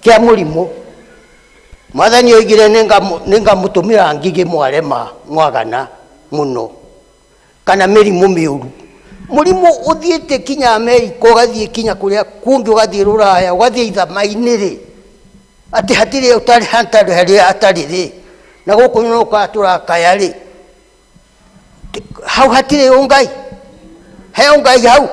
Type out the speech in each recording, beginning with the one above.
Kĩa mũrimũ. Mwathani oigire nĩngamũtũmĩra ngigĩ mwarema mwagana mũno, kana mĩrimũ mĩũru. Mũrimũ ũthiĩte kinya Amerika, ũgathiĩ kinya kũrĩa kũngĩ, ũgathiĩ Rũraya, ũgathiĩ ithama-inĩ rĩ, atĩ hatirĩ ũtarĩ hatarĩ harĩa atarĩ rĩ, na gũkũ no tũrakaya rĩ, Hau hatirĩ ũngai, he ũngai hau.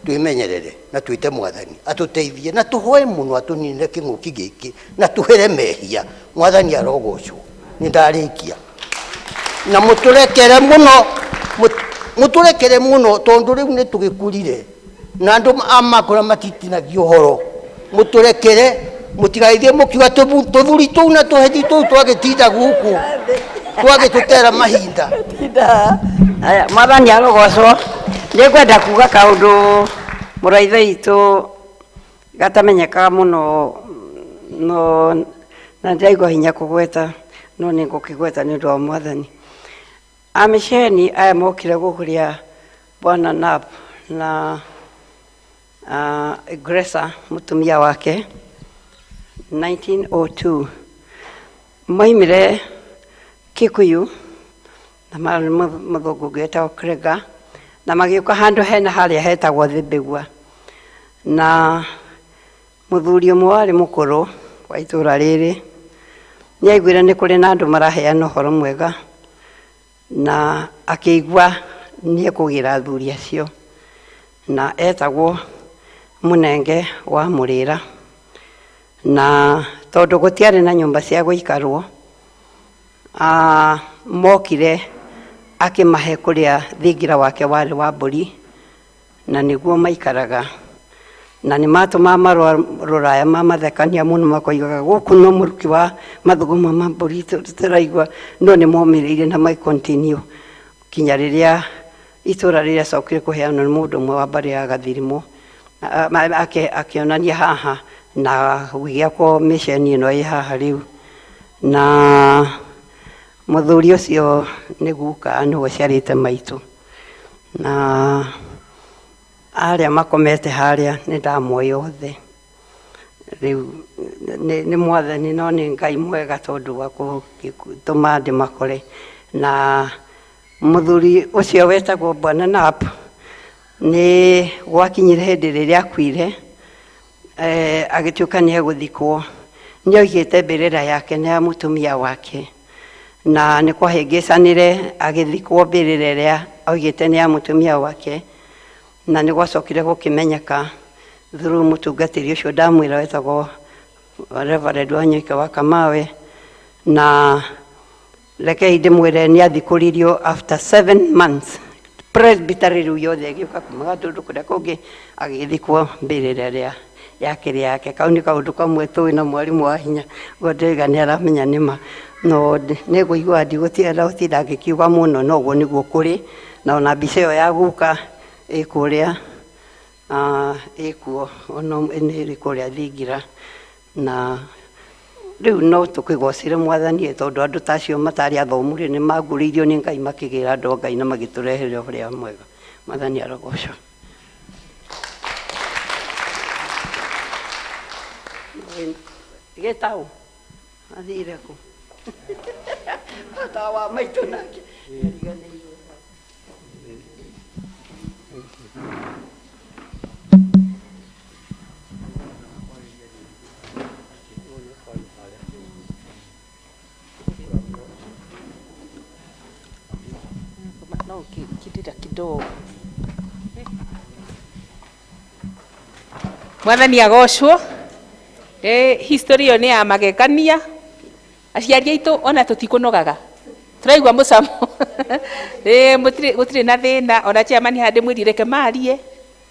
Twĩmenyerere na twĩte Mwathani atũteithie na tũhoe mũno atũninĩre kĩng'ũki gĩkĩ na tũhere mehia. Mwathani arogocwo. Nĩ ndarĩkia. Na mũtũrekere mũno, mũtũrekere mũno tondũ rĩu nĩ tũgĩkũrire na andũ a makũra matitinagia ũhoro. Mũtũrekere, mũtigagĩthiĩ mũkiuga tũthuri tũu na tũheti tũu twagĩtinda gũkũ, twagĩtũtera mahinda. Tinda. Aya, Mwathani arogocwo. Nĩngwenda kuga kaũndũ mũrũ wa ithe witũ gatamenyekaga mũno, no na ndĩraigua hinya kũgweta, no nĩngũkĩgweta nĩ ũndũ wa Mwathani. Amĩceni aya mokire gũkũrĩa Bwana Nap na Gresa mũtumia wake 1902 moimire Kikuyu na marĩ mũthũngũ ũngĩ wetagwo Kreger na magĩũka handũ hena harĩa hetagwo Thĩmbĩgua na mũthuri ũmwe warĩ mũkũrũ wa itũra rĩrĩ nĩ aiguire nĩ kũrĩ na andũ maraheana ũhoro mwega na akĩigua nĩ ekũgĩra athuri acio na etagwo Mũnenge wa Mũrĩra. Na tondũ gũtiarĩ na nyũmba cia gũikarwo, mokire akĩmahe kũrĩa thingira wake warĩ wa mbũri, na nĩguo maikaraga. Na nĩ matũmaga marũa rũraya ma mathekania mũno makoigaga gũkũ no mũrukĩ wa mathugumo ma mbũri tũraigua, no nĩ momĩrĩirie na magĩ continue kinya rĩrĩa itũra rĩrĩa kũheanwo nĩ mũndũ ũmwe wa mbarĩ ya Gathirimũ, akĩonania haha na gũgĩakwo mĩceni ĩno ĩ haha rĩu. Na mũthuri ũcio nĩ guka nĩwe ũciarĩte maitũ. Na arĩa makomete harĩa nĩ ndamoĩ othe. Rĩu nĩ Mwathani no nĩ Ngai mwega tondũ wa gũtũma ndĩmakore. Na mũthuri ũcio wetagwo Bwana Nap nĩ gwakinyire hĩndĩ rĩrĩa akuire, agĩtuĩka nĩ egũthikwo, nĩ oigĩte mbĩrĩra yake na ya mũtumia wake. Na nĩ kwahĩngĩcanire agĩthikwo mbĩrĩra ĩrĩa oigĩte nĩ ya mũtumia wake, na nĩ gwacokire gũkĩmenyeka through mũtungatĩri ũcio ndamwĩra wetagwo Reverend Wanyoike wa Kamawe, na rekei ndĩmwĩre nĩ athikũririo after 7 months, presbytery rĩu yothe ĩgĩũka kuma Gatũndũ kũrĩa kũngĩ, agĩthikwo mbĩrĩra ĩrĩa yakĩrĩ yake. Kau nĩ kaũndũ kamwe tũĩ na mwarimũ wa hinya ũguo ndĩroiga nĩ aramenya nĩma, no nĩ ngũigua ndigũtinda gũtinda ngĩkiuga mũno, no ũguo nĩguo kũrĩ. Na ona mbica ĩyo ya guka ĩ kũrĩa, ĩkuo ona nĩ ĩrĩ kũrĩa thingira. Na rĩu no tũkĩgocere Mwathani tondũ andũ ta acio matarĩ athomu rĩ, nĩ maguũrĩirio nĩ Ngai makĩgĩra andũ a Ngai na magĩtũrehere ũrĩa mwega. Mwathani arogocwo. Gĩtaũ athire kũ? Bata wa maitũ nake nĩariganĩirwo. No ũkĩrĩra kidogo. Mwathani agocwo. History ĩyo nĩ ya magegania. Aciari aitũ ona tũtikũnogaga, tũraigua mũcamo. Gũtirĩ na thĩna. Ona chairman haha ndĩmwĩrire reke marie,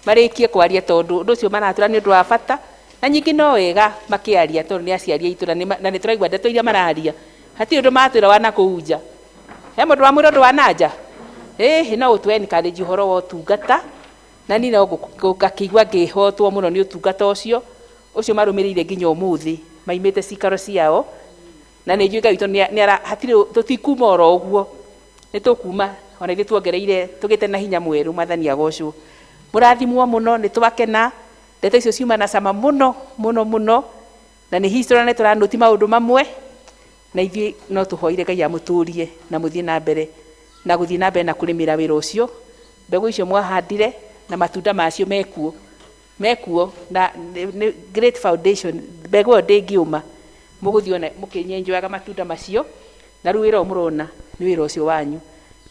marĩkie kwaria tondũ ũndũ ũcio maratwĩra nĩ ũndũ wa bata. Na ningĩ no wega makĩaria tondũ nĩ aciari aitũ na nĩ tũraigua ndeto iria mararia. Hatirĩ ũndũ matwĩra wa nakũu nja. He mũndũ wamwĩra ũndũ wa na nja? Ĩhĩ, no ũtũ encourage ũhoro wa ũtungata. Na niĩ no ngakĩigua ngĩhotwo mũno nĩ ũtungata ũcio, ũcio marũmĩrĩire nginya ũmũthĩ, maimĩte cikaro ciao. Na nĩ njũĩ Ngai witũ nĩ hatirĩ, tũtikuma oro ũguo, nĩ tũkuma ona ithuĩ tuongereire, tũgĩte na hinya mwerũ. Mwathani agocwo. Mũrathimwo mũno, nĩ twakena, ndeto icio ciuma na cama mũno mũno mũno. Na nĩ history na tũranũti maũndũ mamwe na ithuĩ no tũhoire Ngai amũtũrie na mũthiĩ na mbere na gũthiĩ na mbere na kũrĩmĩra wĩra ũcio. Mbegũ icio mwahandire na matunda macio mekuo mekuo na nĩ great foundation. Mbegũ ĩyo ndĩngĩũma, mũgũthiĩ ona mũkĩnyenjoyaga matunda macio. Na rĩu wĩra ũyũ mũrona nĩ wĩra ũcio wanyu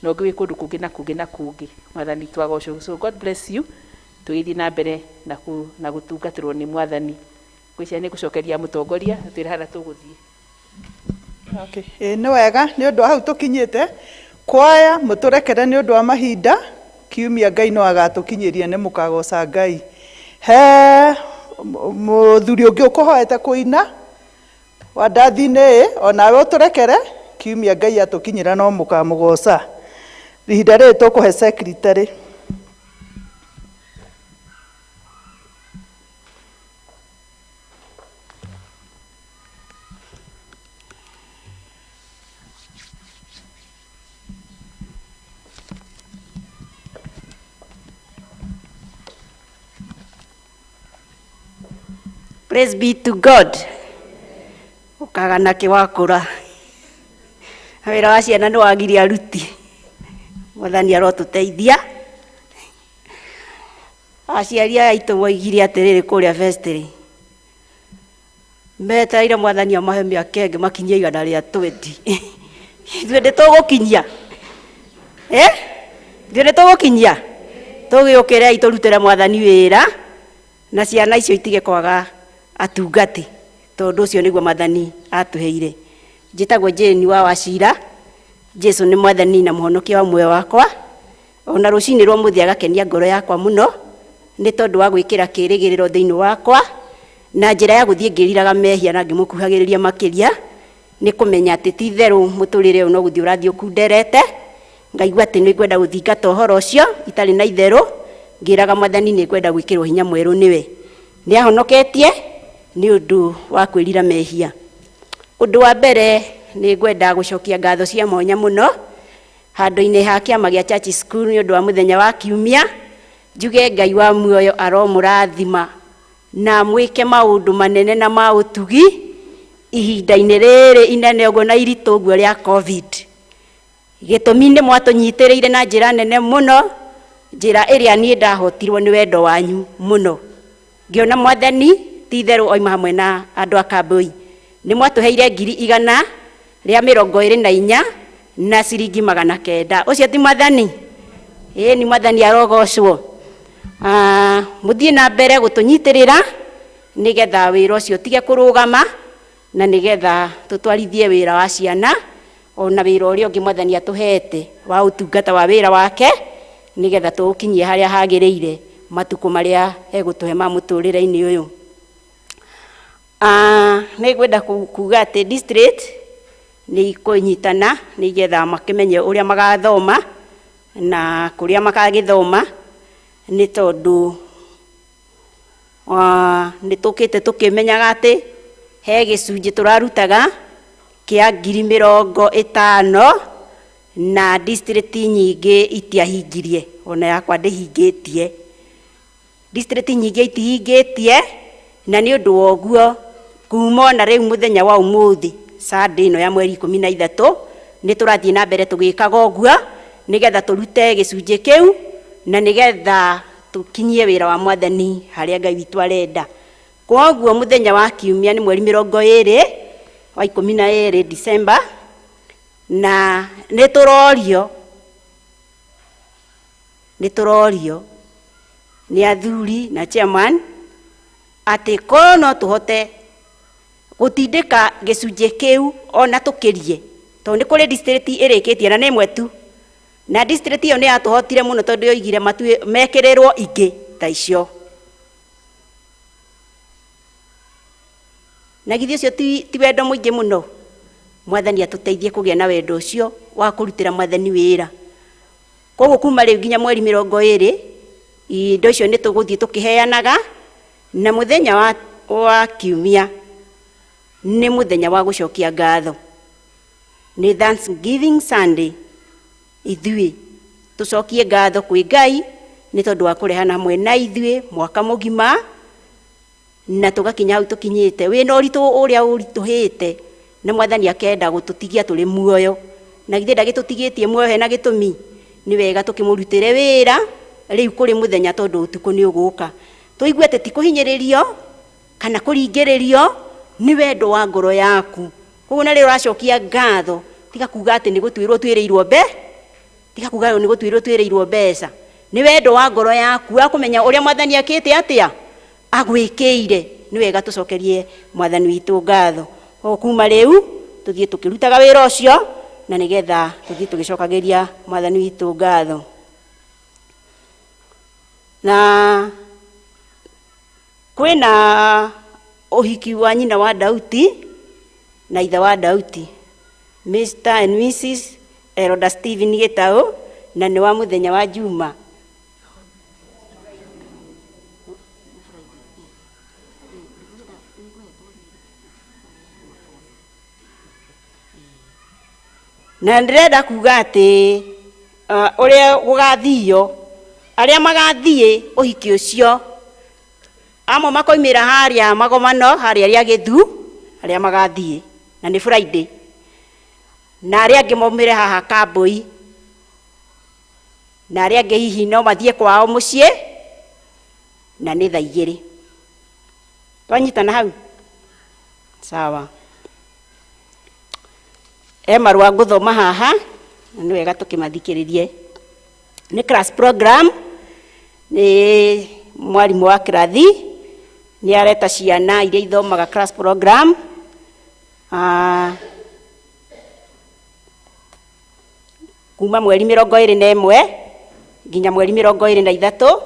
na ũngĩ wĩ kũndũ kũngĩ na kũngĩ na kũngĩ. Mwathani twagocwo. So God bless you. Tũgĩthiĩ na mbere na gũtungatĩrwo nĩ Mwathani. Ngwĩciria nĩ ngũcokeria mũtongoria atwĩre harĩa tũgũthiĩ. Okay. Ĩĩ nĩ wega nĩ ũndũ wa hau tũkinyĩte kwaya mũtũrekere nĩ ũndũ wa mahinda. Kiumia Ngai no agatũkinyĩria nĩ mũkagoca Ngai. He mũthuri ũngĩ ũkũhoete kũina wandathi-inĩ ĩ onawe ũtũrekere kiumia Ngai atũkinyĩra no mũkamũgoca. Ihinda rĩrĩ tũkũhe secretary. Praise be to God. Ũkaga nakĩ wakũra. Wĩra wa ciana nĩ wagiria aruti. Mwathani arotũteithia. Aciari aya aitũ moigire atĩrĩrĩ kũrĩa vestry. Metereire Mwathani amahe mĩaka ĩngĩ makinyie 120. Ithuĩ nĩ tũgũkinyia. Eh? Ithuĩ nĩ tũgũkinyia. Tũgĩũkĩrei tũrutĩre Mwathani wĩra na ciana icio itige kwaga atungati tondũ ũcio nĩguo Mwathani atũheire. Njĩtagwo Jane wa Wacira. Jesu nĩ Mwathani na mũhonokia wa muoyo wakwa. Ona rũcinĩ rwa mũthĩ agakenia ngoro yakwa mũno nĩ tondũ wa gwĩkĩra kĩrĩgĩrĩro thĩinĩ wakwa na njĩra ya gũthiĩ ngĩriraga mehia na ngĩmũkuhagĩrĩria makĩria, nĩ kũmenya atĩ ti itherũ mũtũrĩre ũyũ no gũthiĩ ũrathiĩ ũkunderete. Ngaigua atĩ nĩ ngwenda gũthingata ũhoro ũcio itarĩ na itherũ, ngĩraga Mwathani nĩ ngwenda gwĩkĩrwo hinya mwerũ nĩwe. Nĩ ahonoketie nĩ ũndũ wa kwĩrira mehia. Ũndũ wa mbere nĩ ngwenda gũcokia ngatho cia mwanya mũno handũ-inĩ ha kĩama gĩa Church School nĩ ũndũ wa mũthenya wa kiumia. Njuge Ngai wa muoyo aromũrathima na mwĩke maũndũ manene na ma ũtugi ihinda-inĩ rĩrĩ inene ũguo na iritũ ũguo rĩa COVID. Gĩtũmi nĩ mwatũnyitĩrĩire na njĩra nene mũno, njĩra ĩrĩa niĩ ndahotirwo nĩ wendo wanyu mũno. Ngĩona Mwathani ti itherũ oima hamwe na andũ a Kambui. Nĩ mwatũheire 124,000 na ciringi 900. Ũcio ti Mwathani? Ĩĩ ni Mwathani arogocwo. Mũthiĩ na mbere gũtũnyitĩrĩra nĩgetha wĩra ũcio ũtige kũrũgama na nĩgetha tũtwarithie wĩra wa ciana ona wĩra ũrĩa ũngĩ Mwathani atũhete wa ũtungata wa wĩra wake nĩgetha tũũkinyie harĩa hagĩrĩire matukũ marĩa egũtũhe ma mũtũrĩre-inĩ ũyũ. Nĩ ngwenda kuga atĩ district nĩ ikũnyitana nĩgetha makĩmenye ũrĩa magathoma na kũrĩa makagĩthoma, nĩ tondũ nĩ tũkĩte tũkĩmenyaga atĩ he gĩcunjĩ tũrarutaga kĩa 50,000 na district nyingĩ itiahingirie, ona yakwa ndĩhingĩtie. District nyingĩ itihingĩtie, na nĩ ũndũ wa ũguo kuma ona rĩu mũthenya wa ũmũthĩ Sunday ĩno ya mweri 13 nĩ tũrathiĩ na mbere tũgĩkaga ũguo nĩgetha tũrute gĩcunjĩ kĩu na nĩgetha tũkinyie wĩra wa Mwathani harĩa Ngai witũ arenda. Kwoguo mũthenya wa kiumia nĩ mweri 20 wa 12 December, na nĩ tũrorio nĩ athuri na chairman atĩ korwo no tũhote gũtindĩka gĩcunjĩ kĩu ona tũkĩrie, tondũ nĩ kũrĩ district ĩrĩkĩtie na nĩ ĩmwe tu, na district ĩyo nĩ yatũhotire mũno tondũ yoigire mekĩrĩrwo ingĩ ta icio. Na githĩ ũcio ti wendo mũingĩ mũno? Mwathani atũteithie kũgĩa na wendo ũcio wa kũrutĩra Mwathani wĩra. Koguo kuma rĩu nginya mweri 20 indo icio nĩ tũgũthiĩ tũkĩheanaga, na mũthenya wa kiumia nĩ mũthenya wa gũcokia ngatho, nĩ Thanksgiving Sunday. Ithuĩ tũcokie ngatho kwĩ Ngai nĩ tondũ wa kũrehana hamwe na ithuĩ mwaka mũgima, Na tũgakinya hau tũkinyĩte wĩna ũritũ ũrĩa ũritũhĩte na mwathani akenda gũtũtigia tũrĩ muoyo na githĩ ndagĩtũtigĩtie muoyo hena gĩtũmi nĩ wega tũkĩmũrutĩre wĩra rĩu kũrĩ mũthenya tondũ ũtukũ nĩ ũgũka tũigue atĩ ti kũhinyĩrĩrio kana kũringĩrĩrio nĩ wendo wa ngoro yaku koguo na rĩrĩa ũracokia ngatho tiga kuga atĩ nĩ gũtuĩrwo twĩrĩirwo mbe tiga kuga nĩ gũtuĩrwo twĩrĩirwo mbeca nĩ wendo wa ngoro yaku wa kũmenya ũrĩa mwathani akĩte atĩa agwĩkĩire nĩ wega tũcokerie mwathani witũ ngatho koguo kuma rĩu tũthiĩ tũkĩrutaga wĩra ũcio na nĩgetha tũthiĩ tũgĩcokagĩria mwathani witũ ngatho na kwĩna ũhiki wa nyina wa Dauti na ithe wa Dauti Mr and Mrs Eroda Stephen Gĩtaũ na nĩ wa mũthenya wa Juma. Na ndĩrenda kuga atĩ ũrĩa gũgathio arĩa magathiĩ ũhiki ũcio amwe makoimĩra harĩa magomano harĩa rĩa gĩthu arĩa magathiĩ na nĩ Friday na arĩa angĩ maumĩre haha Kambũi na arĩa angĩ hihi no mathiĩ kwao mũciĩ na nĩ thaa igĩrĩ twanyitana hau sawa e marũa ngũthoma haha na nĩ wega tũkĩmathikĩrĩrie nĩ class program nĩ mwarimũ wa kĩrathi nĩ areta ciana iria ithomaga class program kuma mweri 21 nginya mweri 23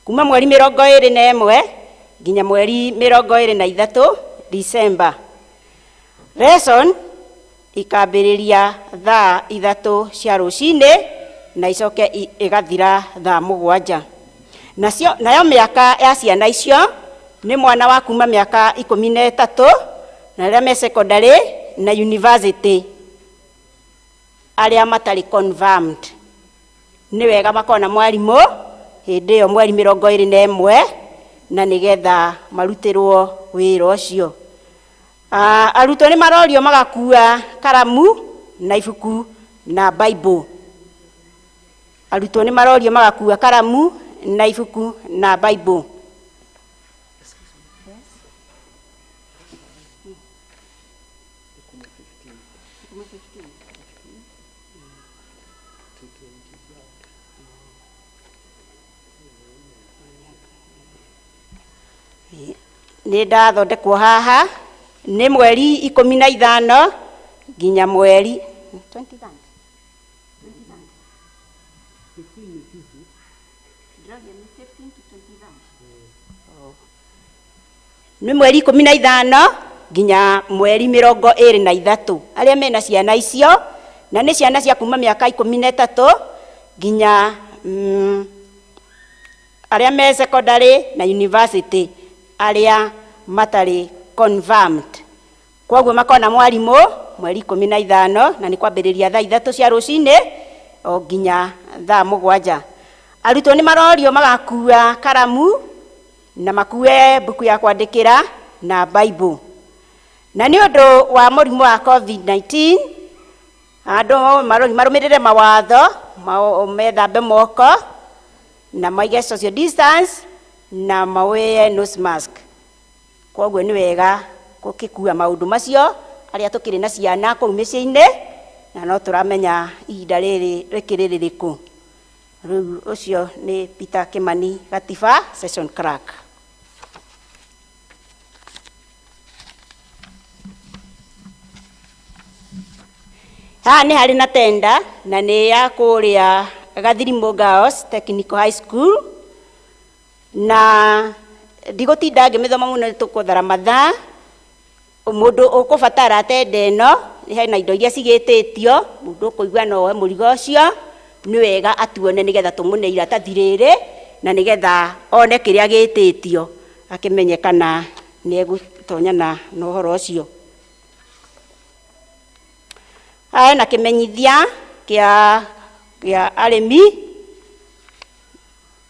kuma mweri 21 nginya mweri 23 December. Lesson ikambĩrĩria thaa 3 cia rũcinĩ na icoke ĩgathira thaa 7. Nacio nayo mĩaka ya ciana icio nĩ mwana wa kuma mĩaka 13 na arĩa me secondary na university arĩa matarĩ confirmed nĩ wega makona mwarimũ hĩndĩ ĩyo mweri 21 na nĩgetha marutĩrwo wĩra ũcio. Arutwo nĩ marorio magakua karamu na ibuku na Bible. Arutwo nĩ marorio magakua karamu na ibuku na Bible. Nĩ ndathondekwo haha nĩ mweri 15 nginya mweri 20 nĩ mweri 15 nginya mweri 23 arĩa mena ciana icio na nĩ ciana cia kuma mĩaka 13 nginya arĩa me secondary na university arĩa matarĩ confirmed. Koguo makona mwarimũ mweri 15 na nĩ kwambĩrĩria thaa 3 cia rũcinĩ o nginya thaa 7. Arutwo nĩ marorio magakua karamu na makue mbuku ya kwandĩkĩra na Bible. Na nĩ ũndũ wa mũrimũ wa COVID-19 andũ marũmĩrĩre mawatho methambe moko na maige social distance na mawĩe nose mask. Koguo nĩ wega gũgĩkua maũndũ macio arĩa tũkĩrĩ na ciana kũu mĩciĩ-inĩ na no tũramenya ihinda rĩrĩ rĩkĩrĩ rĩrĩkũ. Rĩu ũcio nĩ Peter Kimani Gatiba, session clerk. Haha nĩ harĩ na tenda na nĩ ya kũrĩa Gathirimũ Girls Technical High School na ndigũtinda ngĩmĩthoma mũno nĩ tũkũthara mathaa. Mũndũ ũkũbatara tenda ĩno hena indo iria cigĩtĩtio mũndũ ũkũigua no oe mũrigo ũcio nĩ wega atuone nĩgetha tũmũne iratathi rĩrĩ na nĩgetha one kĩrĩa gĩtĩtio akĩmenye kana nĩ egũtonyana na ũhoro ũcio. Haha hena kĩmenyithia kĩa Gĩa arĩmi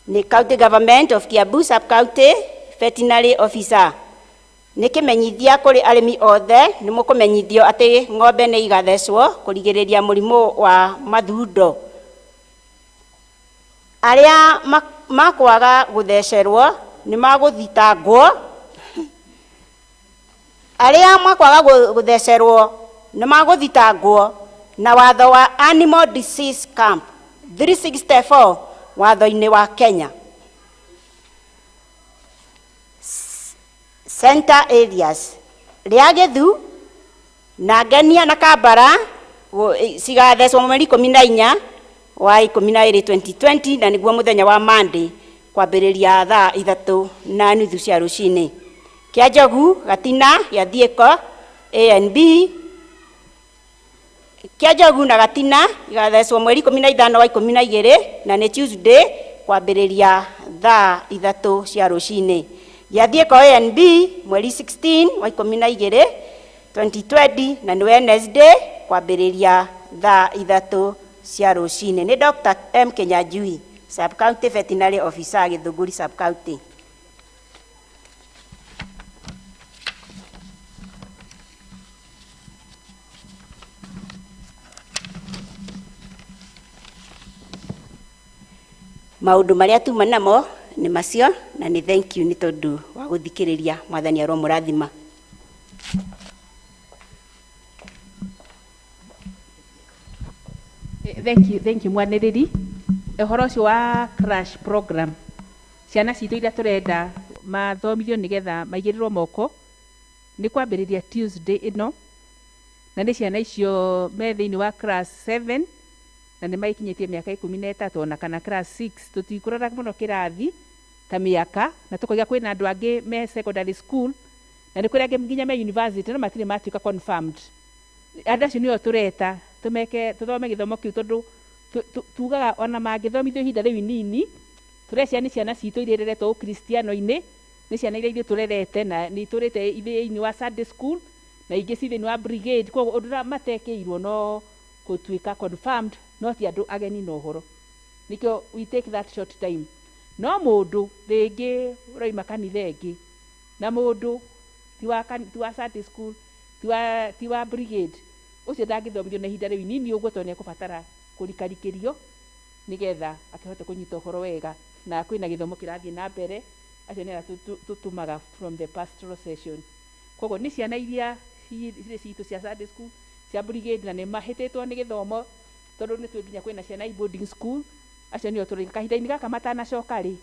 nĩ County Government of Kiambu Sub County Veterinary Officer. Nĩ kĩmenyithia kũrĩ arĩmi othe, nĩ mũkũmenyithio atĩ ng'ombe nĩ igathecwo kũrigĩrĩria mũrimũ wa mathundo. Arĩa makwaga gũthecerwo nĩ magũthitangwo. Arĩa makwaga gũthecerwo nĩ magũthitangwo na watho wa Animal Disease Camp 364 watho-inĩ wa Kenya. Center areas rĩa Gĩthu na Ngenia na Kambara cigathecwo mweri 14 wa 12 2020, na nĩguo mũthenya wa Monday, kwambĩrĩria thaa 3:30 cia rũcinĩ. Kĩa Njogu, Gatina, Gĩathiĩko A and B. Kĩa Njogu na Gatina igathecwo mweri 15 wa 12, na nĩ Tuesday, kwambĩrĩria thaa 3 cia rũcinĩ. Gĩathiĩko A and B mweri 16 wa 12 2020, na nĩ Wednesday, kwambĩrĩria thaa 3 cia rũcinĩ. Nĩ Dr. M Kinyanjui, Sub County Veterinary Officer, Gĩthũngũri Sub County. Maũndũ marĩa tuma namo nĩ macio, na nĩ thank you nĩ tondũ wa gũthikĩrĩria. Mwathani aromũrathima. Thank you, thank you mwanĩrĩri. Ũhoro ũcio wa crash program, ciana citũ iria tũrenda mathomithio nĩgetha maigĩrĩrwo moko, nĩ kwambĩrĩria Tuesday ĩno, na nĩ ciana icio me thĩinĩ wa class 7 na nĩ maikinyĩtie mĩaka 13 ona kana class 6. Tũtikũrora mũno kĩrathi ta mĩaka, na tũkoiga kwĩna andũ angĩ me secondary school na nĩ kũrĩ angĩ nginya me university, no matirĩ matuĩka confirmed. Andũ acio nĩo tũreta tũmeke tũthome gĩthomo kĩu, tondũ tugaga ona mangĩthomithio ihinda rĩu inini, tũrecia nĩ ciana citũ iria ireretwo ũkristiano-inĩ, nĩ ciana iria ithuĩ tũrerete na nĩ itũrĩte thĩinĩ wa Sunday school na ingĩ ci thĩinĩ wa brigade. Koguo ũndũ ũrĩa matekĩirwo no gũtuĩka confirmed, no ti andũ ageni na ũhoro, nĩkĩo we take that short time. No mũndũ rĩngĩ ũraima kanitha ĩngĩ, na mũndũ ti wa Sunday school, ti wa brigade, ũcio ndangĩthomithio na ihinda rĩu inini ũguo, tondũ nĩekũbatara kũrikarikĩrio nĩgetha akĩhote kũnyita ũhoro wega. Na kwĩna gĩthomo kĩrathiĩ na mbere, acio nĩ arĩa tũtũmaga from the pastoral session. Koguo nĩ ciana iria cirĩ citũ cia Sunday school, cia brigade, na nĩ mahĩtĩtwo nĩ gĩthomo, tondũ nĩ tũĩ nginya kwĩna ciana i boarding school, acio nĩo tũrĩ kahinda-inĩ gaka matanacoka rĩ,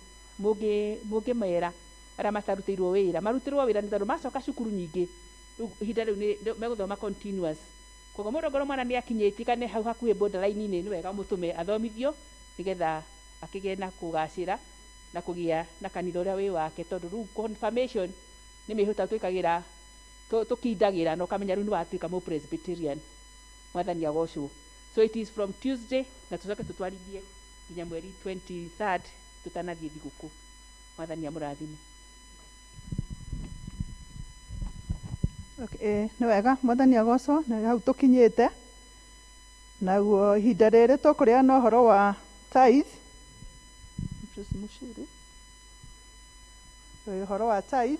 mũngĩmera arĩa matarutĩirwo wĩra marutĩrwo wĩra, nĩ tondũ macoka cukuru nyingĩ rĩu ihinda rĩu nĩ megũthoma continuous. Koguo mũndũ ongorwo mwana nĩ akinyĩtie kana hau hakuhĩ borderline-inĩ, nĩ wega mũtũme athomithio nĩgetha akĩgĩe na kũgacĩra na kũgĩa na kanitha ũrĩa wĩ wake, tondũ rĩu confirmation nĩ mĩhũta twĩkagĩra, tũkindagĩra na ũkamenya rĩu nĩ watuĩka mũ Presbyterian. Mwathani agocwo. So it is from Tuesday na tũcoke tũtwarithie nginya mweri 23rd tũtanathiĩ thigũkũ. Mwathani amũrathime. Okay, nĩ wega, mwathani agocwo. Na hau tũkinyĩte naguo ihinda rĩrĩ tũkũrĩana ũhoro wa tithe. Mrs. Mushiri. Ũhoro wa tithe,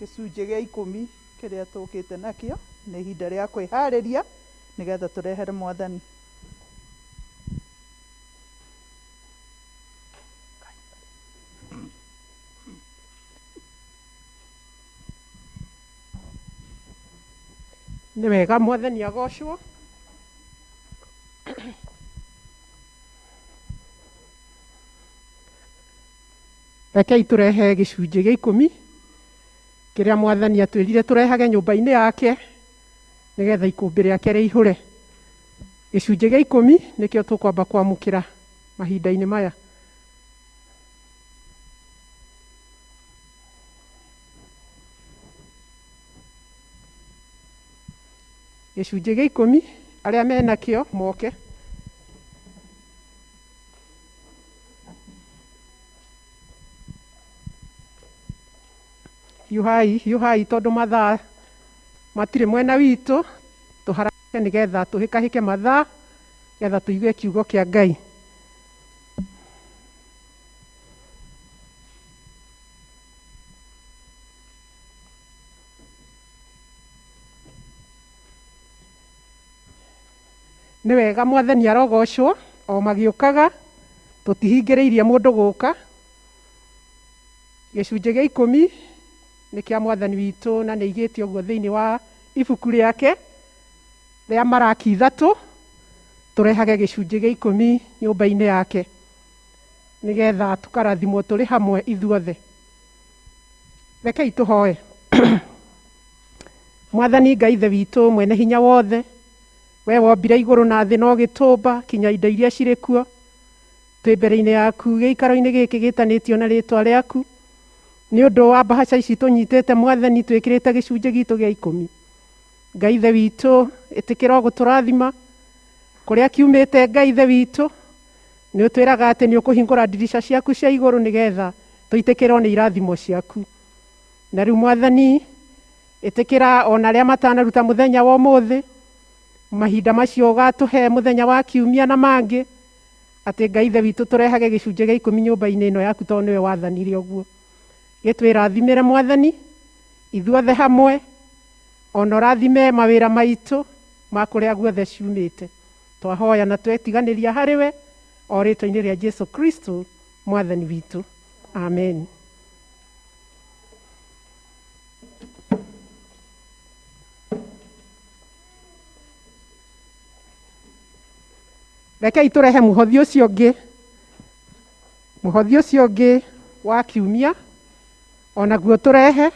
gĩcunjĩ gĩa 10 kĩrĩa tũkĩte nakĩo, nĩ ihinda rĩa kwĩharĩria nĩgetha tũrehere mwathani. Nĩ wega, mwathani agocwo. Rekei tũrehe gĩcunjĩ gĩa 10 kĩrĩa mwathani atwĩrire tũrehage nyũmba-inĩ yake nĩgetha ikũmbĩ rĩake rĩihũre. Gĩcunjĩ gĩa 10 nĩkĩo tũkwamba kwamũkĩra mahinda-inĩ maya. Gĩcunjĩ gĩa 10, arĩa mena kĩo moke. Hiũhai, hiũhai, tondũ mathaa matirĩ mwena witũ. Tũharake nĩgetha tũhĩkahĩke mathaa. Getha tũigue kiugo kĩa Ngai. Nĩ wega Mwathani arogocwo o magĩũkaga, tũtihingĩrĩirie mũndũ gũka. Gĩcunjĩ gĩa 10 nĩ kĩa Mwathani witũ na nĩ aigĩte ũguo thĩinĩ wa ibuku rĩake rĩa Maraki 3, tũrehage gĩcunjĩ gĩa 10 nyũmba-inĩ yake nĩgetha tũkarathimwo tũrĩ hamwe ithuothe. Rekei tũhoe. Mwathani Ngai Ithe witũ mwene hinya wothe, we wombire igũrũ na thĩ na ũgĩtũmba kinya indo iria cirĩ kuo, twĩ mbere-inĩ yaku gĩikaro-inĩ gĩkĩ gĩtanĩtio na rĩtwa rĩaku, nĩ ũndũ wa mbahaca ici tũnyitĩte Mwathani twĩkĩrĩte gĩcunjĩ gitũ gĩa 10. Ngai Ithe witũ, ĩtĩkĩra gũtũrathima kũrĩa kiumĩte. Ngai Ithe witũ, nĩ ũtwĩraga atĩ nĩ ũkũhingũra ndirica ciaku cia igũrũ nĩgetha tũitĩkĩrwo nĩ irathimo ciaku. Na rĩu Mwathani, ĩtĩkĩra ona arĩa matanaruta mũthenya wa ũmũthĩ, mahinda macio ũgatũhe mũthenya wa kiumia na mangĩ, atĩ Ngai Ithe witũ tũrehage gĩcunjĩ gĩa 10 nyũmba-inĩ ĩno yaku, tondũ nĩwe wathanire ũguo. Gĩtwĩrathimĩre Mwathani ithuothe hamwe, ona ũrathime mawĩra maitũ ma kũrĩa guothe ciumĩte. Twahoya na twetiganĩria harĩ we o rĩtwa-inĩ rĩa Jesu Kristo Mwathani witũ, amen. Rekei tũrehe mũhothi ũcio ũngĩ, mũhothi ũcio ũngĩ wa kiumia onaguo tũrehe.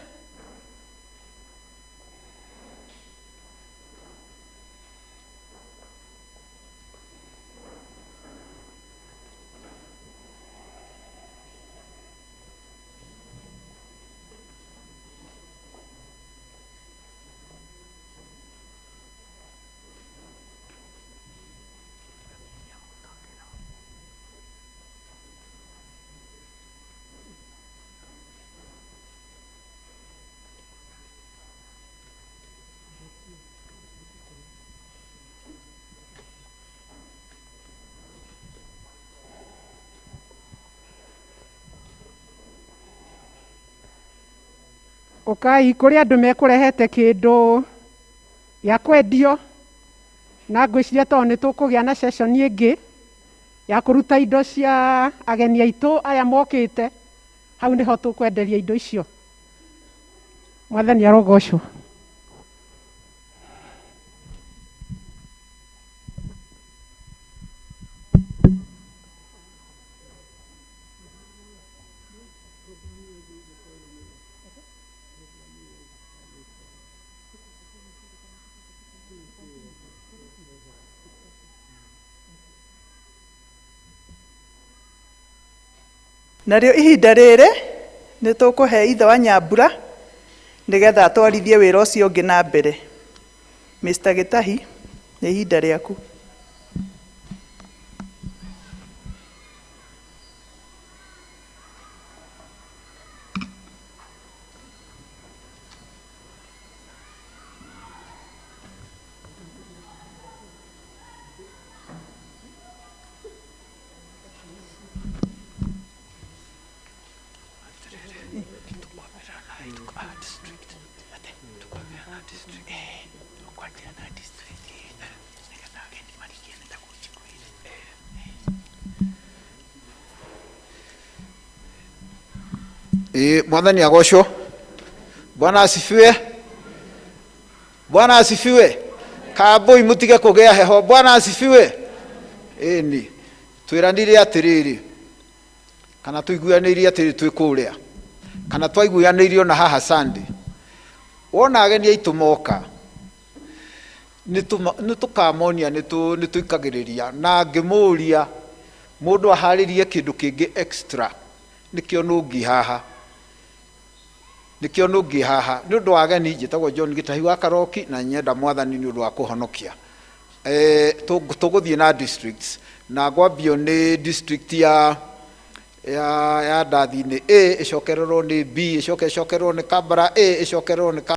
Ũkai kũrĩ andũ mekũrehete kĩndũ gĩa kwendio, na ngwĩciria tondũ nĩ tũkũgĩa na session ĩngĩ ya kũruta indo cia ageni aitũ aya mokĩte, hau nĩho tũkwenderia indo icio. Mwathani arogocwo. Narĩo ihinda rĩrĩ nĩ tũkũhe ithe wa Nyambura nĩgetha atwarithie wĩra ũcio ũngĩ na mbere. Mr. Gĩtahi, nĩ ihinda rĩaku. Mwathani agocwo. Bwana asifiwe. Bwana asifiwe. Kambui mutige kugĩa heho. Bwana asifiwe. Ĩni twĩranire atĩrĩrĩ, kana tũiguanĩire atĩrĩ twĩ kũrĩa, kana twaiguanĩirio na haha Sunday. Wona ageni aitũ moka, nĩ tũkamonia nĩ tũikagĩrĩria, na ngĩmũria mũndũ aharĩrie kĩndũ kĩngĩ extra, nĩkĩo nũngi haha. Nĩkĩo nũngi haha. Nĩ ũndũ wa ageni, njĩtagwo John Gĩtahi wa Karoki, na nyenda Mwathani nĩ ũndũ wa kũhonokia. Tũgũthiĩ na districts, na ngwambio nĩ district ya Ndathi-inĩ A, ĩcokererwo nĩ B, ĩcoke ĩcokererwo nĩ Kambara A, ĩcokererwo nĩ